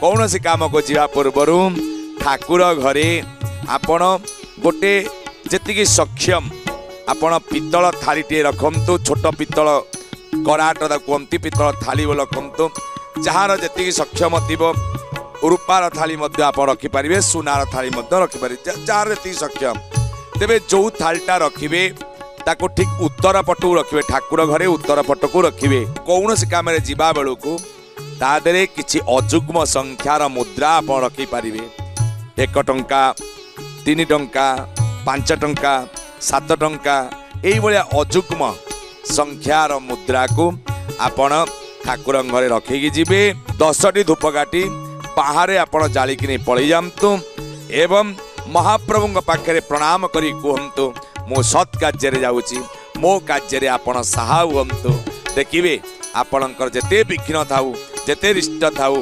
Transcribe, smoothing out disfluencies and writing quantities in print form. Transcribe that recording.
କୌଣସି କାମକୁ ଯିବା ପୂର୍ବରୁ ଠାକୁର ଘରେ ଆପଣ ଗୋଟେ ଯେତିକି ସକ୍ଷମ ଆପଣ ପିତ୍ତଳ ଥାଳିଟିଏ ରଖନ୍ତୁ। ଛୋଟ ପିତ୍ତଳ କରାଟ ତାକୁ କୁହନ୍ତି, ପିତ୍ତଳ ଥାଳି ବୋଲି ରଖନ୍ତୁ। ଯାହାର ଯେତିକି ସକ୍ଷମ ଥିବ ରୂପାର ଥାଳି ମଧ୍ୟ ଆପଣ ରଖିପାରିବେ, ସୁନାର ଥାଳି ମଧ୍ୟ ରଖିପାରିବେ, ଯାହାର ଯେତିକି ସକ୍ଷମ। ତେବେ ଯେଉଁ ଥାଳିଟା ରଖିବେ ତାକୁ ଠିକ୍ ଉତ୍ତର ପଟକୁ ରଖିବେ, ଠାକୁର ଘରେ ଉତ୍ତର ପଟକୁ ରଖିବେ। କୌଣସି କାମରେ ଯିବା ବେଳକୁ ତା ଦେହରେ କିଛି ଅଯୁଗ୍ମ ସଂଖ୍ୟାର ମୁଦ୍ରା ଆପଣ ରଖିପାରିବେ। 1 ଟଙ୍କା, 3 ଟଙ୍କା, 5 ଟଙ୍କା, 7 ଟଙ୍କା, ଏଇଭଳିଆ ଅଯୁଗ୍ମ ସଂଖ୍ୟାର ମୁଦ୍ରାକୁ ଆପଣ ଠାକୁରଙ୍କ ଘରେ ରଖିକି ଯିବେ। 10ଟି ଧୂପକାଠି ବାହାରେ ଆପଣ ଜାଳିକି ନେଇ ପଳେଇ ଯାଆନ୍ତୁ ଏବଂ ମହାପ୍ରଭୁଙ୍କ ପାଖରେ ପ୍ରଣାମ କରି କୁହନ୍ତୁ, ମୁଁ ସତ୍ କାର୍ଯ୍ୟରେ ଯାଉଛି, ମୋ କାର୍ଯ୍ୟରେ ଆପଣ ସାହା ହୁଅନ୍ତୁ। ଦେଖିବେ ଆପଣଙ୍କର ଯେତେ ବିଘ୍ନ ଥାଉ, ଯେତେ ରିଷ୍ଟ ଥାଉ,